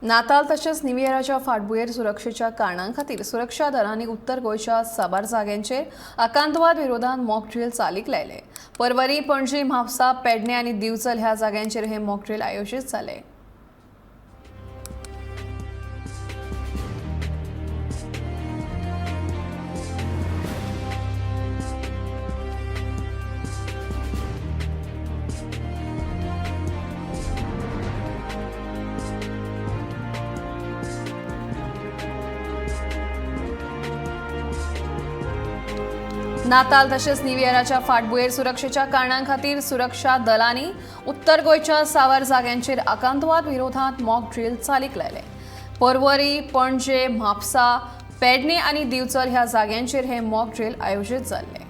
नाताल तशेंच न्यू इयराच्या फाटभुंयेर सुरक्षेच्या कारणां खातीर सुरक्षा दलांनी उत्तर गोंयच्या साबार जाग्यांचेर आकांतवाद विरोधात मॉक ड्रील चालीक लायले. परवरी, पणजी, म्हापसा, पेडणे आनी दिवचल ह्या जाग्यांचेर हे मॉक ड्रील आयोजीत जाले. नाताल तशेंच न्यू इयराच्या फाटभुंयेर सुरक्षेच्या कारणां खातीर सुरक्षा दलांनी उत्तर गोंयच्या साबार जाग्यांचेर आकांतवाद विरोधात मॉक ड्रील चालीक लायले. परवरी, पणजे, म्हापसा, पेडणे आनी दिवचल ह्या जाग्यांचेर हे मॉक ड्रील आयोजीत जाल्ले.